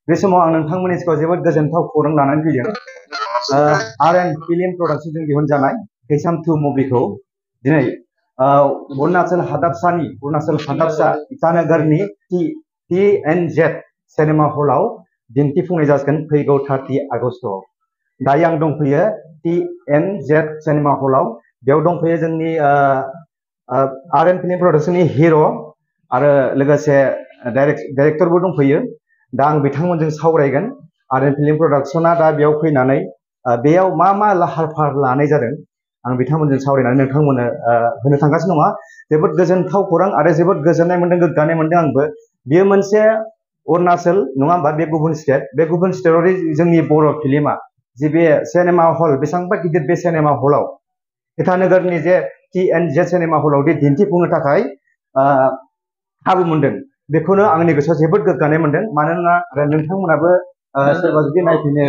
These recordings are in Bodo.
बे समाव आं नोंथांमोननि सिगाङाव जोबोद गोजोनथाव खौरां लानानै फैदों। आरएन फिल्म प्रडाक्शनजों दिहुनजानाय थैसाम 2 मुभिखौ दिनै अरुणाचल हादाबसा इटानगरनि TNZ सिनेमा हलाव दिन्थिफुंनाय जागोन फैगौ 30 आगस्तआव। दायो आं दंफैयो TNZ सिनेमा हलाव। बेयाव दंफैयो जोंनि आरएन फिल्म प्रडाक्शननि हिर' आरो लोगोसे डाइरेक्टरबो दंफैयो। दा आं बिथांमोनजों सावरायगोन आरएन फिल्म प्रडाक्शना दा बेयाव फैनानै बेयाव मा लाहार फाहार लानाय जादों आं बिथांमोनजों सावरायनानै नोंथांमोननो होनो थांगासिनो दङ। जोबोद गोजोनथाव खौरां आरो जोबोद गोजोननाय मोनदों, गोग्गानाय मोनदों आंबो। बेयो मोनसे अरुणाचल नङा होमबा, बे गुबुन स्टेट, बे गुबुन स्टेटआव जोंनि बर' फिल्मा जे बे सिनेमा हल बेसेबांबा गिदिर बे सिनेमा हलाव इटानगरनि जे TNZ सिनेमा हलाव दिन्थिफुंनो थाखाय खाबु मोनदों। बेखौनो आंनि गोसोआव जोबोद गोग्गानाय मोनदों। मानोना नोंथांमोनाबो सोरबा जुदि नायफैनो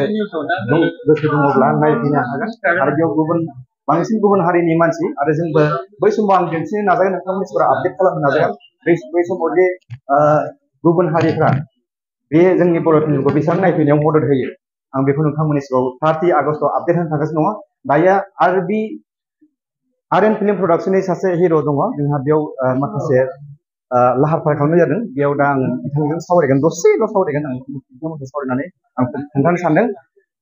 गोसो दङब्ला नायफैनो हागोन। आरो बेयाव बांसिन गुबुन हारिनि मानसि आरो जोंबो बै समाव आं दिन्थिनो नाजागोन, नोंथांमोननि सिगाङाव आपडेट खालामनो नाजागोन। बै समाव जे गुबुन हारिफ्रा बे जोंनि बर' फिल्मखौ बेसेबां नायफैनायाव मदद होयो आं बेखौ नोंथांमोननि सिगाङाव 30 आगस्तआव आपडेट होनो थांगासिनो दङ। दायो आरएन फिल्म प्रडाक्शननि सासे हिर' दङ जोंहा, बेयाव माखासे लाहार फाहार खालामनाय जादों। बेयाव दा आं बिथांजों सावरायगोन, दसेल' सावरायगोन। आं बिथांमोनजों सावरायनानै आं खोन्थानो सानदों।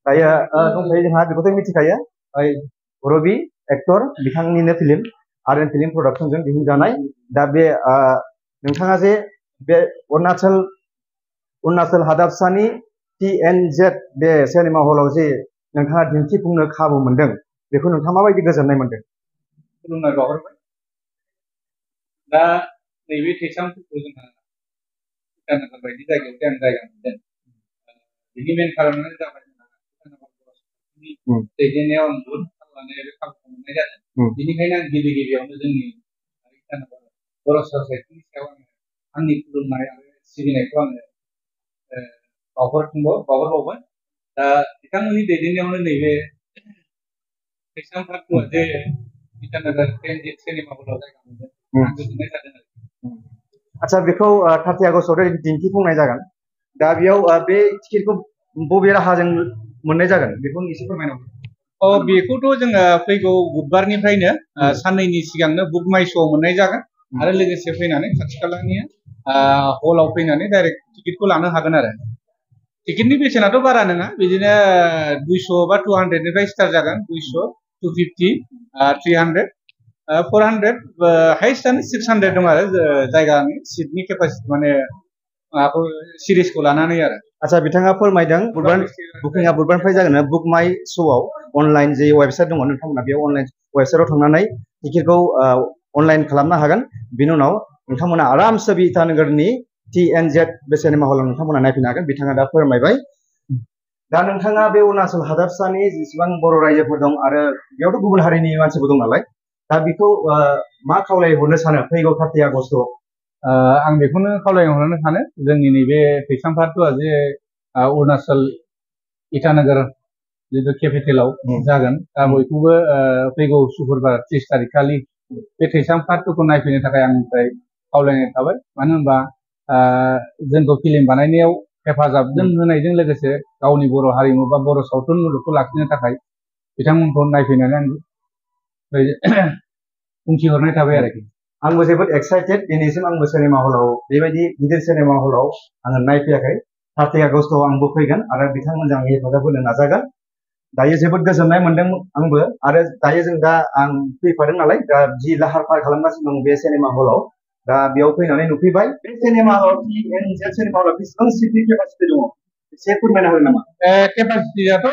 दायो दंखायो जोंहा, बेखौथ' मिथिखायो, रबि एक्टर, बिथांनिनो फिल्म आरएन फिल्म प्रडाक्शनजों दिहुनजानाय। दा बे नोंथाङा जे बे अरुणाचल हादाबसानि TNZ बे सिनेमा हलाव जे नोंथाङा दिन्थिफुंनो खाबु मोनदों, बेखौ नोंथाङा माबायदि गोजोननाय मोनदों? खुलुमनाय बावहरबाय। दा नैबे थैसामफोरखौ जोंहा इटानगर बायदि जायगायाव आं जायगा मोनदों। बिनि मेन खारनानो जाबाय दैदेननायाव आं बुहुद लानाय आरो खाबुखौ मोननाय जादों। बेनिखायनो आं गिबियावनो जोंनि इटानगर बर' ससाइटिनि सायाव आंनि खुलुमनाय आरो सिबिनायखौ आङो बावहरबावबाय। दा बिथांमोननि दैदेननायावनो नैबे थैसाम पार्कआ जे इटानगर TNZ सिनेमा हलाव जायगा मोनदों, आं गोजोननाय जादों आरो। आচ্ছা, बेखौ 30 आगस्तआव दिन्थिफुंनाय जागोन। दा बेयाव बे टिकेटखौ बबे राहाजों मोननाय जागोन बेखौ एसे फोरमायना हो। बेखौथ' जोङो फैगौ बुधबारनिफ्रायनो साननैनि सिगांनो बुक माइ श'आव मोननाय जागोन। आरो लोगोसे फैनानै खाथि खालानि हलाव फैनानै डाइरेक्ट टिकेटखौ लानो हागोन आरो। टिकेटनि बेसेनाथ' बारा नङा, बिदिनो 200 बा 200 निफ्राय स्टार्ट जागोन। 200, 250, 300, 400, हाइस्टआनो 600 दं आरो जायगानि सिटनि केपासिटि, माने माबाखौ सिरिसखौ लानानै आरो। आচ্ছা, बिथाङा फोरमायदों बुकिंआ बुधबारनिफ्राय जागोन। बुक माइ श'आव अनलाइन जे वेबसाइट दङ, नोंथांमोना बेयाव अनलाइन वेबसाइटआव थांनानै टिकेटखौ अनलाइन खालामनो हागोन। बिनि उनाव नोंथांमोना आरामसे इटानगरनि TNZ बे सिनेमा हलाव नोंथांमोना नायफैनो हागोन। बिथाङा दा फोरमायबाय। दा नोंथाङा बे अरुणाचल हादाबसानि जेसेबां बर' रायजोफोर दं आरो बेयावथ' गुबुन हारिनि मानसिबो दं नालाय, दा बेखौ मा खावलायहरनो सानो फैगौ 30 आगस्तआव? आं बेखौनो खावलायहरनो सानो, जोंनि नैबे थैसाम पार्कआ जे अरुणाचल इटानगर जितु केपिटेलाव जागोन, दा बयखौबो फैगौ सुक्रुबार 30 तारिख खालि बे थैसाम पार्कखौ नायफैनो थाखाय आंनिफ्राय खावलायनाय थाबाय। मानो होनबा जोंखौ फिल्म बानायनायाव हेफाजाब होनायजों लोगोसे गावनि बर' हारिमु बा बर' सावथुन मुलुगखौ लाखिनो थाखाय बिथांमोनखौ नायफैनानै आं बुंथिहरनाय थाबाय आरोखि। आंबो जोबोद एक्साइटेड। दिनैसिम आंबो सिनेमा हलाव बेबायदि गिदिर सिनेमा हलाव आङो नायफैयाखै। 30 आगस्तआव आंबो फैगोन आरो बिथांमोनजों आं हेफाजाब होनो नाजागोन। दायो जोबोद गोजोननाय मोनदों आंबो। आरो दायो जों आं फैफादों नालाय, दा जि लाहार फाहार खालामगासिनो दं बे सिनेमा हलाव, दा बेयाव फैनानै नुफैबाय। बे सिनेमा हलाव TNZ सिनेमा हलाव बेसेबां सिटनि केपासिटि दङ एसे फोरमायना होगोन नामा? केपासिटियाथ'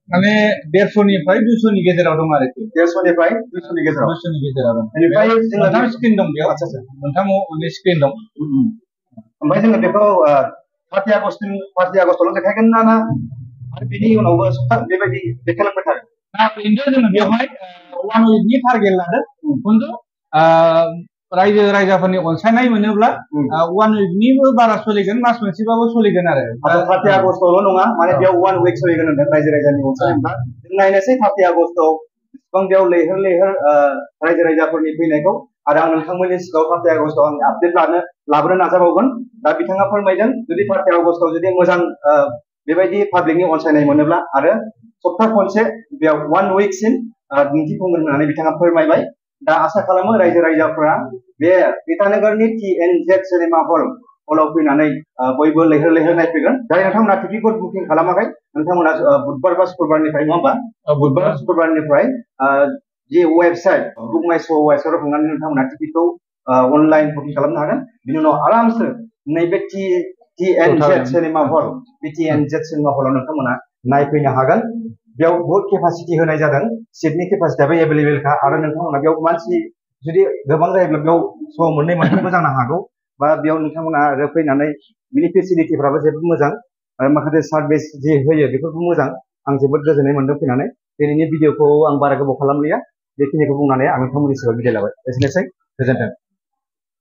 माने 150निफ्राय 200नि गेजेराव दं आरोखि। 150निफ्राय 200नि गेजेराव दं। बेनिफ्राय मोनथाम स्क्रिन दं बेयाव। मोनथाम स्क्रिन दं। ओमफ्राय जोङो बेखौ 30 आगस्तआवल' देखायगोन ना आरो बेनि उनावबो बेबायदि देखायलांबाय थागोन? ओरैनो जोङो बेवहाय 1 उइकनि टारगेट लादों। खिन्थु रायजो राजाफोरनि अनसायनाय मोनोब्ला 1 उइकनिबो बारा सोलिगोन, मास मोनसेबाबो सोलिगोन आरो। 30 आगस्तआवल' नङा, माने बेयाव 1 उइक सोलिगोन होनदों रायजो राजानि अनसायनाय। जों नायनोसै 30 आगस्तआव बेसेबां बेयाव लैहोर लैहोर रायजो राजाफोरनि फैनायखौ। आरो आं नोंथांमोननि सिगाङाव 30 आगस्तआव आं आपडेट लानो लाबोनो नाजाबावगोन दा बिथाङा फोरमायदों जुदि 30 आगस्टआव जुदि मोजां बेबायदि पाब्लिकनि अनसायनाय मोनोब्ला आरो सप्ता खनसे बेयाव 1 विकसिम दिन्थिफुंगोन होननानै बिथाङा फोरमायबाय दा आसा खालामो रायजो राजाफोरा बे इटानगरनि TNZ सिनेमा हलाव फैनानै बयबो लैहोर लैहोर नायफैगोन जाय नोंथांमोना टिकेटखौ बुकिं खालामाखै नोंथांमोना बुधबार बा शुक्रबारनिफ्राय नङा होमबा बुधबार शुक्रबारनिफ्राय जि वेबसाइट बुक माइ शो वेबसाइटआव थांनानै नोंथांमोना टिकेटखौ अनलाइन बुकिं खालामनो हागोन बिनि उनाव आरामसे नैबे TNZ सिनेमा हल बे TNZ सिनेमा हलाव नोंथांमोना नायफैनो हागोन बेयाव बहुत केपासिटि होनाय जादों सिटनि केपासिटियाबो एभेलेबेलखा आरो नोंथांमोना बेयाव मानसि जुदि गोबां जायोब्ला बेयाव श' मोननै मोनथामबो जानो हागौ बा बेयाव नोंथांमोना आरो फैनानै बिनि फेसिलिटिफ्राबो जोबोद मोजां आरो माखासे सार्भिस जि होयो बेफोरबो मोजां आं जोबोद गोजोननाय मोनदों फैनानै दिनैनि भिडिअखौ आं बारा गोबाव खालामलिया बेखिनिखौ बुंनानै आं नोंथांमोननि सिगाङाव बिदाय लाबाय एसेनोसै गोजोन्थों